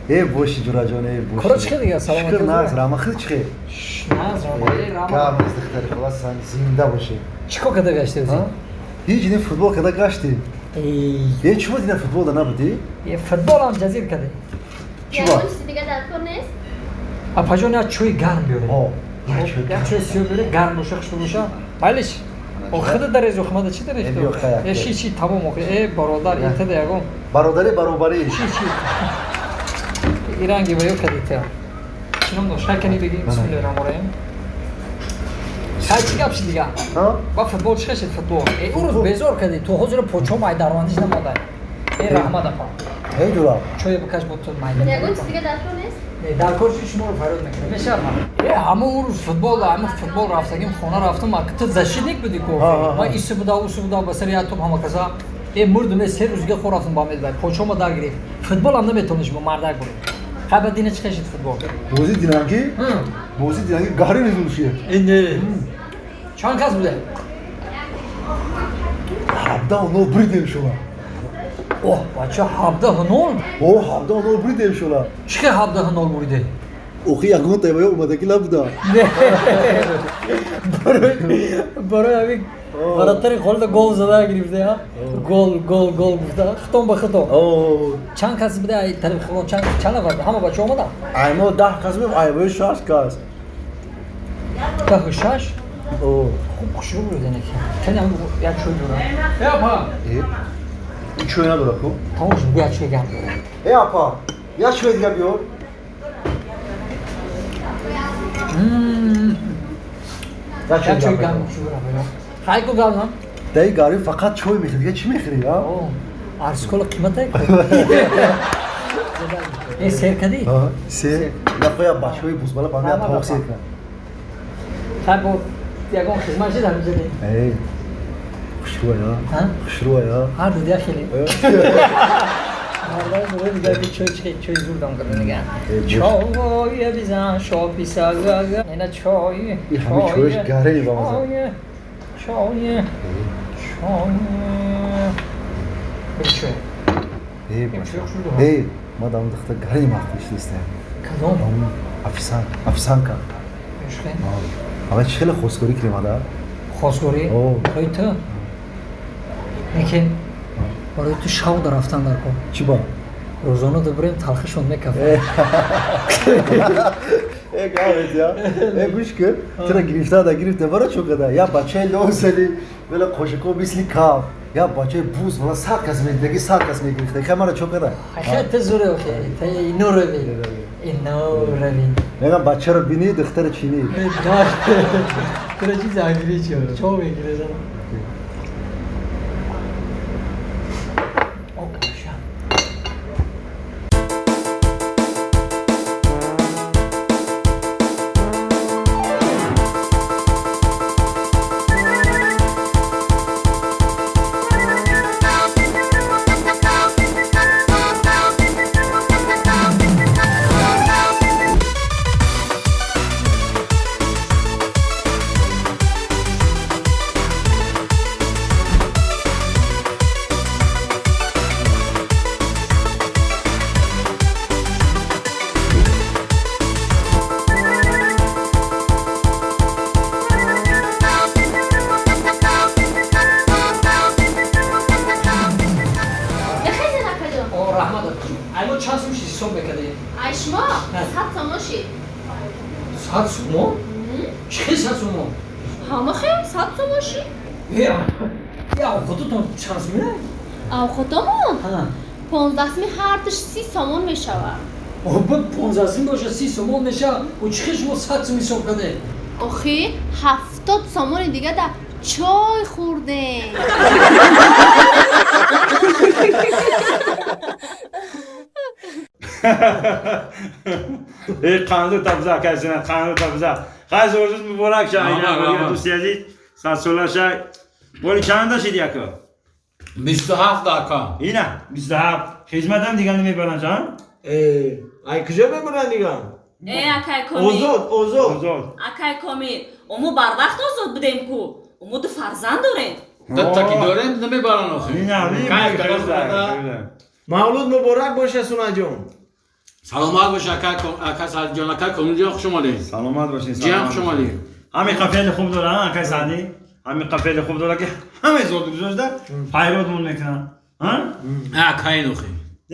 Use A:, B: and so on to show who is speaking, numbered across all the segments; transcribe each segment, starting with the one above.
A: Э боши ҷураҷон, э боши.
B: Кора чӣ дига, саломатӣ.
A: Шукр, нағз, рама хел чӣ?
B: Нағз, рама, э рама.
A: Гап нест, духтари хола, сан зинда бошӣ.
B: Чӣ кор карда гаштӣ ӯзи?
A: Ҳеҷ не, футбол карда гаштӣ. Э, чӣ дина футбол да набудӣ?
B: Э, футболам ҷазир кардӣ.
A: Чӣ ба?
C: Ягон чизи дига дар кор нест?
B: Апаҷон, як чойи гарм биёре.
A: О, як чой.
B: Як чойи сиёҳ биёре, гарм боша, хушбӯ боша. Майлиш? Охида дарез, охимада чӣ дарез?
A: Э, биё, хай,
B: Э, ши чи тамом охи. Э, бародар, итада ягон.
A: Бародари баробарӣ.
B: Чӣ чи? Иранги ва ё кади та. Чӣ ном дошт? Хай кани бигӣ, бисмиллоҳир раҳмонир раҳим. Хай чӣ гап шид дига?
A: Ҳа?
B: Ба футбол чӣ шид футбол? Э, ӯ рӯз безор кардӣ, ту ҳозир почом ай дарвандиш намондай. Э, раҳмат апа.
A: Эй ҷура.
B: Чойе бикаш бо ту майда.
C: Ягон чизи дига дар кор нест?
B: Не, дар кор чи шуморо фарёд мекунем. Мешавад ман. Э, ҳамон ӯ рӯз футбол, ҳамон футбол рафтагим, хона рафтам, а ту защитник будӣ ку. Ман иси буда, уси буда, ба сари як топ ҳама каса. Э, мурдум, э, 3 рӯз дига хор рафтам ба медбай. Почома дар гирифт. Футболам наметониш мо мардак бурем. Хай ба дина чӣ кашид футбол?
A: Бозӣ динагӣ? Бозӣ динагӣ гари низул шид.
B: Э, не. Чанд кас буде?
A: 17-0 буридем шума.
B: Оҳ, бача, 17-0?
A: О, 17-0 буридем шума.
B: Чӣ хел 17-0 буриде?
A: Охи ягон тайваё омадагӣ набуда.
B: Барои ҳамин варатари холда гол зада гирифте, ҳа? Гол, гол, гол гуфта. Хитом ба хитом. Чанд кас буде ай тарафи хилон? Чанд нафар? Ҳама бача омада?
A: Ай мо 10 кас будем, ай мо 6 кас.
B: 10 6?
A: О.
B: Хуб хушрӯ буд яне ки. Кани ҳам як чой дора. Э, апа.
A: Э, ин чой надора ку?
B: Тамом шуд, як чой гарм дора.
A: Э, апа, як чой дига биёр.
B: Як чой гарм хушрӯ рафта. Хай ку гарм.
A: Даи гари фақат чой мехӯри, дига чӣ мехӯри, а?
B: О, арзкола қимата ку. Э, сер кардӣ?
A: А, сер. Нахоя бачаҳои бузбала ба ман тоқ сер кунад.
B: Хай бо ягон хизмат шид ҳаминҷа не?
A: Э, хушрӯя, хушрӯя.
B: Ҳар ду дия хеле. Мардам бугӯ дига ки чой чӣ чой зурдам карда нига. Чой бизан, шопи сага. Ина чой.
A: И ҳами чойш гари ба маза.
B: Чой. Чой. Бир чой.
A: Э, э, ма дам духта гари махтиш нестам.
B: Кадом?
A: Афсан, афсанка. Ава чӣ хеле хостгорӣ кардем, ада?
B: Хостгорӣ? Барои ту? Лекин барои ту шав да рафтан дар кор.
A: Чӣ ба?
B: Рӯзона дубурем талхишон мекафад.
A: Э, гавет я. Э, гӯш кун, тура гирифта да гирифта, бара чо када? Я бачаи лосали, вела қошиқо мисли каф. Я бачаи буз, вала 100 кас медидаги, 100 кас мегирифта. Хай мара чо када?
B: Хай ту зуре охи, ту ино рави. Ино рави.
A: Мегам бачаро бини, духтара чини.
B: Тура чиз ангири чо? Чо мегире зана?
C: Ай шумо 100 сомон шид.
B: 100 сомон? Чӣ 100 сомон?
C: Ҳама хел 100 сомон шид.
B: Я овқототон чанд сомона?
C: Овқотомон? 15 сими ҳардуш 30 сомон мешавад.
B: Оба 15 сим боша 30 сомон мешавад. О чӣ хел шумо 100 сом ҳисоб кардед?
C: Охи 70 сомони дига да чой хӯрдем.
D: Эй, қанду табза кайсина, қанду табза. Хай зӯрзуз муборак ша, айна дӯсти азиз, садсола ша. Боли чанда шид яко?
E: 27 ака.
D: Ина, 27. Хизматам дига намебаранд ша?
F: Э, ай куҷо мебаранд дига?
G: Э, акай Комил.
F: Озод, озод.
D: Озод.
G: Акай Комил, омо барвақт озод будем ку. Омо ду фарзанд дорем.
E: Дата ки дорем намебаранд охи.
D: Ина,
E: Кайф карда.
F: Мавлуд муборак боша, Сунаҷон.
E: Саломат бош ака Саъдиҷон, ака Комилҷон, хуш омадед.
D: Саломат бошин.
E: Ҷиям, хуш омадед.
D: Ҳамин қафели хуб дора, акай Саъдӣ. Ҳамин қафели хуб дора ки ҳамаи зодрӯзошда файродмон мекунанд.
E: Акай нухи.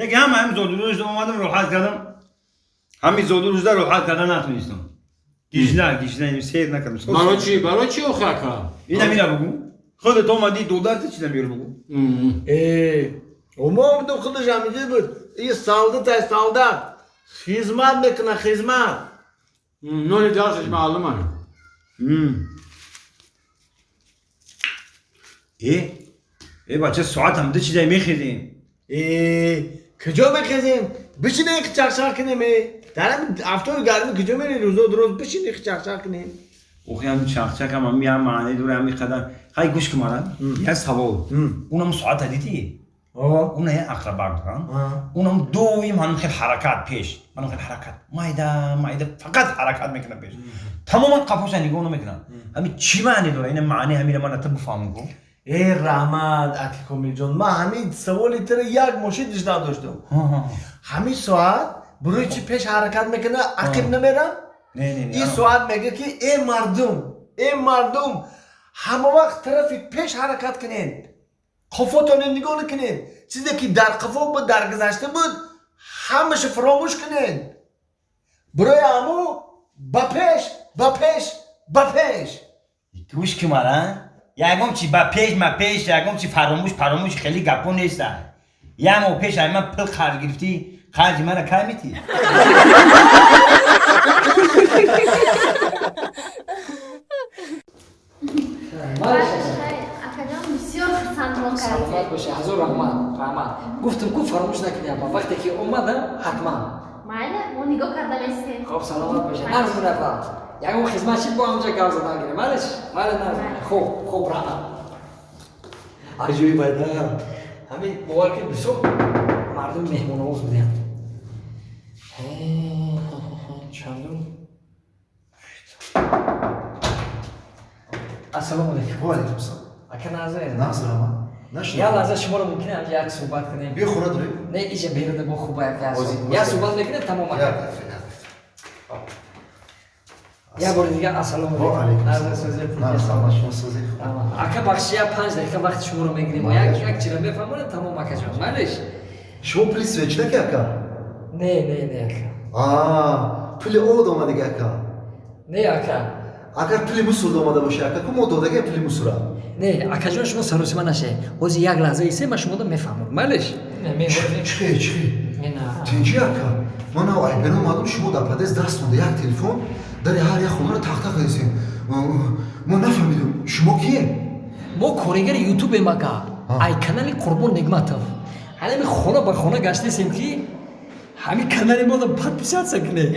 D: Яке ҳама ҳамин зодрӯзошда омадам, роҳат кардам. Ҳамин зодрӯзда роҳат карда натонистам. Гижна, гижна, сер накардам.
E: Барои чӣ? Барои чӣ охи ака?
D: Ина мира бугу. Худат омадӣ, додарта чиза меёр бугу.
F: Ома омадам, худаш ҳамиҷа буд. И солдат ай солдат. Хизмат мекунад, хизмат.
E: Нони дарсаш маълума.
D: Э бача, соат ҳам ду чизай мехезем.
F: Э, куҷо мехезем? Бишинем, чақчақ кунем. Э, дар ҳамин афтоби гармӣ куҷо мерем? Рӯзо дуроз бишинем, чақчақ кунем.
D: Охи ҳам чақчақ ҳам ҳами ҳам маъне дора ҳами қадар. Хай, гӯш кун мана. Як савол. Унам соата дидӣ? Уна як ақрабак дорам. Унам доим ҳанум хел ҳаракат пеш. Ҳанум хел ҳаракат. Майда, майда фақат ҳаракат мекунад пеш. Тамоман қафоша нигоҳ намекунад. Ҳами чӣ маъне дора? Ина маъне ҳамира мана ту бифаҳм гу.
F: Э, раҳмат, аки Комилҷон, ман ҳамин саволи тира як мошин дижда доштам. Ҳамин соат барои чӣ пеш ҳаракат мекунад, ақиб намерам?
D: Не, не, не.
F: Ин соат мегӯяд ки э мардум, э мардум, ҳама вақт тарафи пеш ҳаракат кунед, қафотонро нигоҳ накунед. Чизе ки дар қафо буд, дар гузашта буд, ҳамаша фаромӯш кунед. Барои ҳамо ба пеш, ба пеш, ба пеш.
D: Гӯш кун мана. Ягон чи ба пеш, ма пеш, ягон чи фаромӯш, паромӯш хеле гапо неста. Як моҳ пеш ай ман пул қарз гирифтӣ, қарзи мана кай метӣ?
C: Акаҷон, бисёр хурсандмон
B: Саломат
C: кардед.
B: бошед, ҳазор раҳмат, раҳмат. Гуфтам ку, фаромӯш накунед, аммо вақте ки омадам, ҳатман.
C: Майли, мо нигоҳ карда местем.
B: Хоб, саломат бошед. Нағз бунафа. Ягон хизмат шид, бо ҳамҷа гап задан гирем. Малиш? Майли, нағз. Хуб, хуб, раҳмат. Аҷоиб байда. Ҳамин бовар кунед, бисёр мардум меҳмонавоз буданд. Чандум? Ассалому алайкум.
A: Ва алайкум салом.
B: Ака, нағзед?
A: Нағз, раҳмат.
B: Як лаҳза шуморо мумкин ҳамҷа як суҳбат кунем?
A: Биё, хона дорем.
B: Не, иҷа беруда бо хуба як
A: Ози,
B: як
A: ози.
B: суҳбат мекунем, тамом ака.
A: Як дақиқа, як дақиқа.
B: Як бори дига ассалому
A: Ва алайкум
B: алайкум.
A: салом.
B: Сӯзед.
A: Нағз, раҳмат, шумо сӯзед.
B: Ака, бахши, як 5 дақиқа вақти шуморо мегирем. Як як чиро мефаҳмонем, тамом, акаҷон. Майлиш?
A: Шумо пули свеч наки, ака?
B: Не, не, не, ака.
A: А, пули од омадеги, ака.
B: Не, ака.
A: Агар пули мусор омада боша, ака, ку мо додаги пули мусора.
B: Не, акаҷон, шумо саросима нашед. Ҳозир як лаҳза исе, ман шуморо мефаҳмам. Майлиш?
A: Чихе, чихе? Тинҷи, ака? Ман айбер омадам, шумо дар подъезд даст монда як телефон, дари ҳар як хонаро тақтақ кардесем. Мо нафаҳмидем, шумо кие?
B: Мо коригари ютубем, ака, ай канали Қурбон Негматов. Ҳанами хона ба хона гаштесем, ки ҳамин канали моро подписаться кунед.